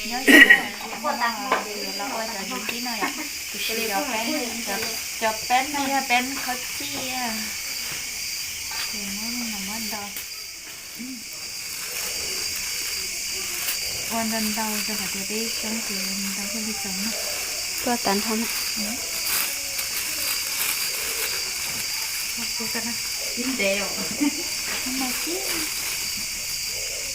Nyob zoo, hnub no ces yuav los ua cov ntsuv txib no yom, tiam sis cov peb, cov peb no yog peb khaub cij, ces muab no muab do. Ua ntau ntau rau qhov tias peb coob ces ntau thiaj li txaus na. Tuaj tas nrho na.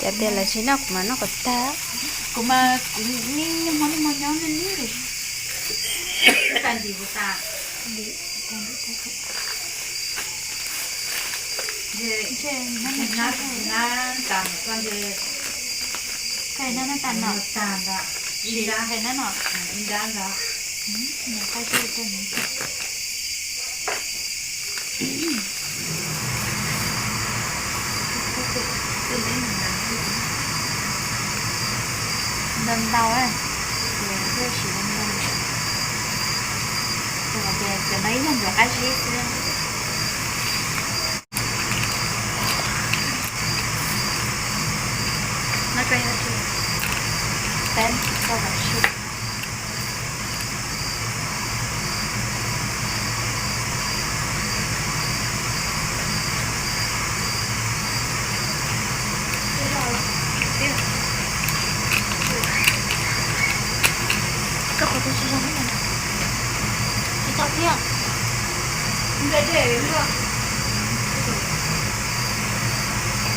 Cas tias lawv tsis noj kuv mas noj kom tag. Kuv mas kuv niaj hmo niaj hmo nyob niaj hnub li. Ntau ntau, ces thiaj siv ntau. Rau qhov tias cov no ib yog ntxuav qab zib xwb. Nó rau yog tsis teb rau qhov tsis Koj qhov twg tsis zoo thiab, tsis tau thiab. Cov no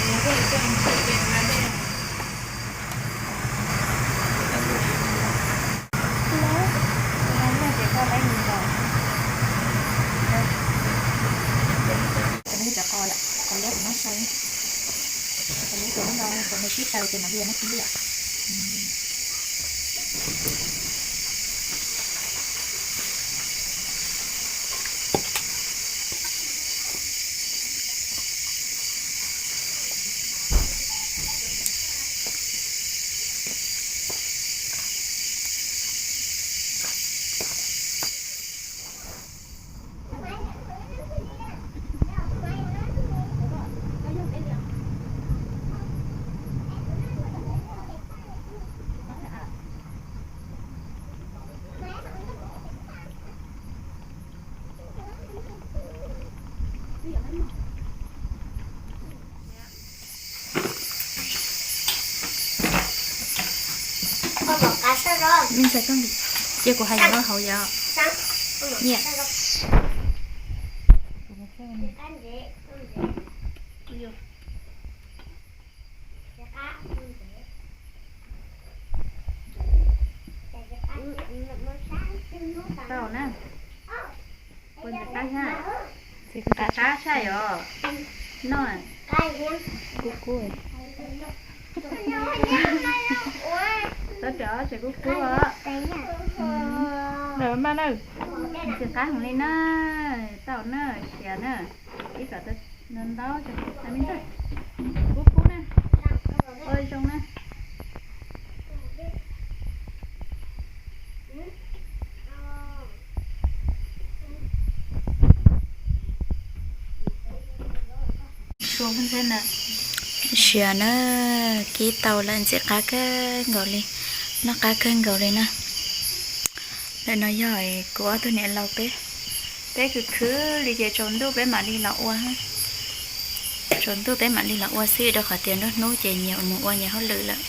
yog cov qos yom, qos liab kuv muab sau. Qos liab ces lub no kuv nws sib taws ces mam li muab kib yom. Cia kuv hais yog hauv yom. Nyiam. Tau na. Ua ntxim qab thiab. Ntxim qab tshaj yom. Noj. Kub kub. Txhob rov tseem kub kub os. Lawm mas na. Ntxim qab heev li na. Tau na, siav na. Ib kom ntau ntau, kub kub na. Ua zoo na. Siav na, kib tau lawm ntxim qab kawg nkaus li, noj qab kawg nkaus li na. Lawm no yog kuv ob tug niam laus peb, peb khwv khwv li ces tsaus ntuj peb mam li los ua. Tsaus ntuj peb mam li los ua xwb rau qhov tias nruab hnub ces nyias mus ua nyias hauj lwm lawm,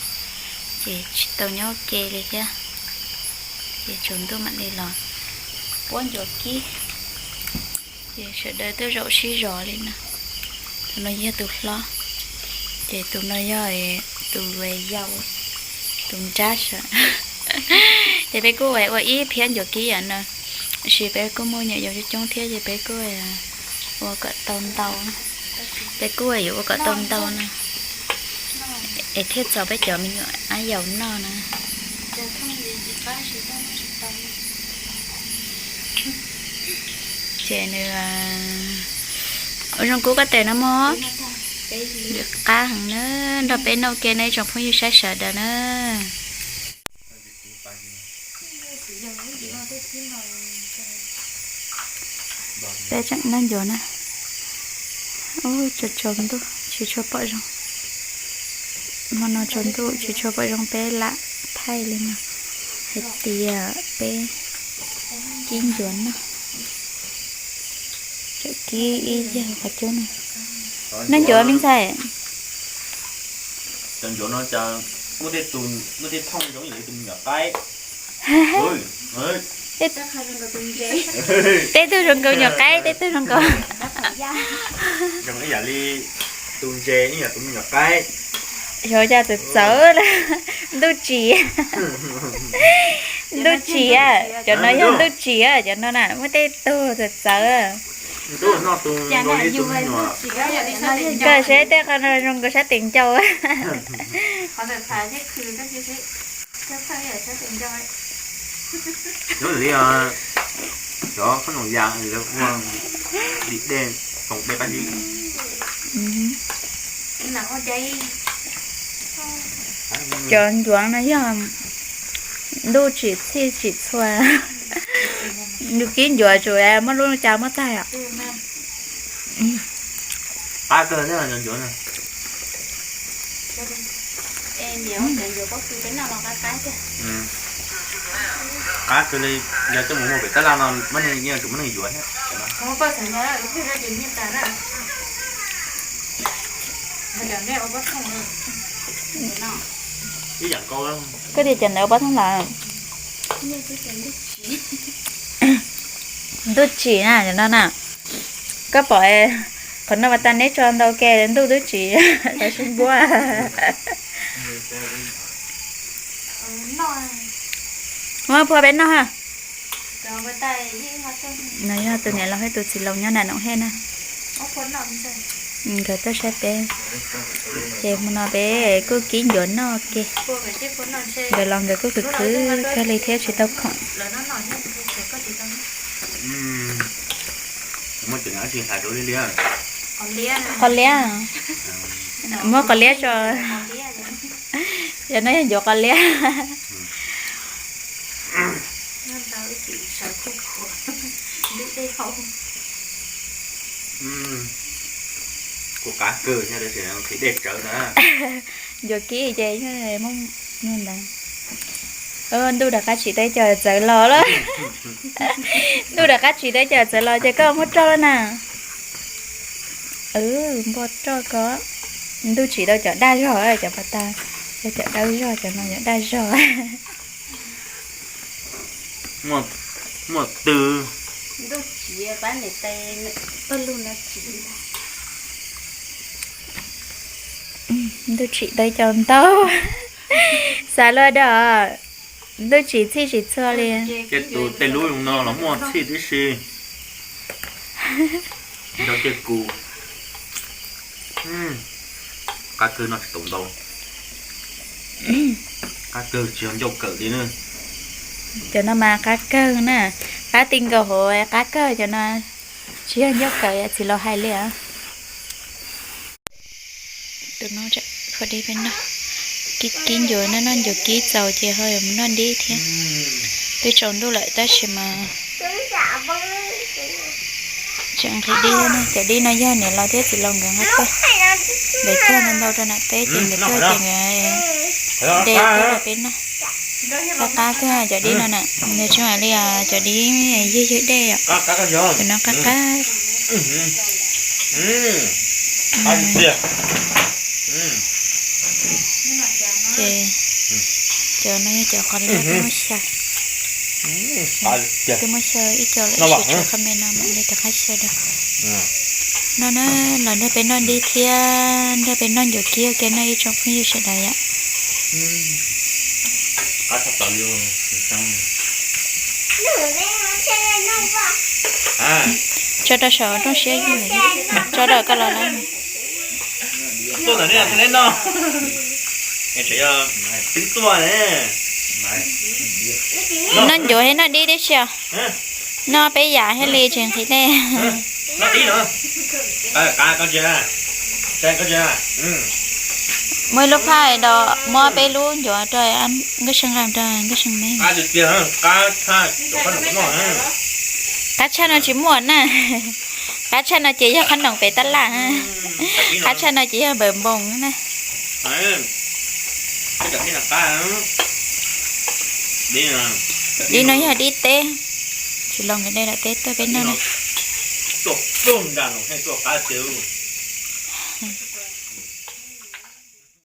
ces tsis tau nyob ua ke li thiab. Ces tsaus ntuj mam li los puab ncuav kib. Ces sawv daws tuaj zaum sib zos li no. Tus no yog tus hlob, ces tus no yog tus yau, tus nrab sav. Ces peb kuj ua ib phiab ncuav kib yam no, tab sis peb kuj muaj nyuam yaus coob coob thiab ces peb kuj ua kom tau ntau. Peb kuj yuav ua kom tau ntau no, es thiaj txaus peb cov me nyuam ab yaus noj na. Ces nws ua zoo kub koj tes no mog. Qab heev na, nrog peb noj ua ke na ib tsoom phooj ywg saib sawv daws na. Peb tseem noj ncuav na. Ub, tsaus tsaus ntuj tsis tshua pom zoo. Hmo no tsaus ntuj tsis tshua pom zoo peb lam Thaij li no hais tias peb kib ncuav noj, tseem kib ib yawg qhov cub no. Noj ncuav me ntxhais. Cov ncuav no cas muaj tej thooj zoo ib yam li tus me nyuam qaib. Tej tug zoo nkaus nyuam qaib, tej tug zoo nkaus, zoo ib yam li tus ntses ib yam tus me nyuam qaib. Xyov cas txawv txawv, ntuj tsim, ntuj tsim, cov no yog ntuj tsim, cov no na muaj tej tug txawv txawv. Koj saib tej qhov no zoo nkaus sab tes ncauj. Yog li cov khoom noom yas lawv ua dim dej, foom dej qab zib. Cov ncuav no yog ntuj tsim txhij tsim txhua. Nws kib ncuav tsuas muab lub cas muab tag. Qab kawg thiab cov ncuav no. Qab kawg li, yog coj mus muag pem tab laj no muab neeg nyiaj tsum muab neeg yuav thiab. Ib yam nkaus. Koj tias cov ntawd ua pob thooj lawm. Ntuj tsim na, cov no na. Koj pom qhov no mas tas neb tso ntau ke ntuj twb tsim los sib npuab. Muab phua peb noj ha. No yog tus niam laus thiab tus txiv laus nyob nram Noom Hej na. Nkawd tuaj saib peb. Ces hmo no peb kuj kib ncuav noj ke. Nkawd los nkawd kuj khwv khwv kawg li thiab tsis tau khoom. Qhov liab, muab qhov liab tso. Yog no yog ncuav qhov liab. Kuv qab kawg thiab, qhib dej tsawv na. Ncuav kib ces muab ntawd. Ntuj rov qab tsim tau cov txawv los lawm. Ntuj rov qab tsim tau cov txawv los ces koj muab roj lawm na. Npog roj ko. Ntuj tsim tau cov daj zog, cov pas tas, cov daj zog, cov no cov daj zog. Muaj tw. Ntuj tsim tau cov ntau. Xav luaj dog, ntuj tsim txhij tsis txhua li. Ces tus tej lub no los muaj txhij tib si. Nrog kiag kuv. Qab kawg no tsis tau ntau. Qab kawg tsis yog ncauj kawm li na. Cov no mas qab kawg na, qab ti nkaus hauv qab kawg cov no. Tsis yog ncauj kawm yam txiv laus hais li. Tus no kib peb noj, kib kib ncuav no, noj ncuav kib txaus ces ho yuav mus noj dib thiab. Twb tsaus ntuj lawm tab sis mas tseem nqhis dib na. Cov dib no yog niam laus thiab txiv laus nkawd nqa tuaj, nkawd cog ntau ntau rau nram teb ces nkawd tuaj ces nkawd de tuaj rau peb noj. Qab qab kawg cov dib no na, nws tsis hais li cov dib ywg ywg dej os. Cov no qab qab. Ces cov no yog cov qos liab twb muab xyaw, twb muab xyaw ib co lawm, sawv tsees qhov me no mam li rov qab xyaw dua. No na, los nrog peb noj dib thiab nrog peb noj ncuav kib ua ke no ib tsoom phooj ywg sawv daws yom. Tso rau saum rooj siab, tso rau koj los lawm. Noj ncuav thiab noj dib tib si os. Noj peb yam thiaj li tsis nqhis dej. Muab ib lub phaj do, muab peb lub ncuav rau Nkauj See nqa rau Nkauj See me. Qab tshaj no tsis muaj na. Qab tshaj no ces yog qhob noom pem tab laj. Qab tshaj no ces yog npawg npoos na. Cov dib no qab, Dib no yog dib teb, tsis los nkawd de daim teb tuaj peb noj na.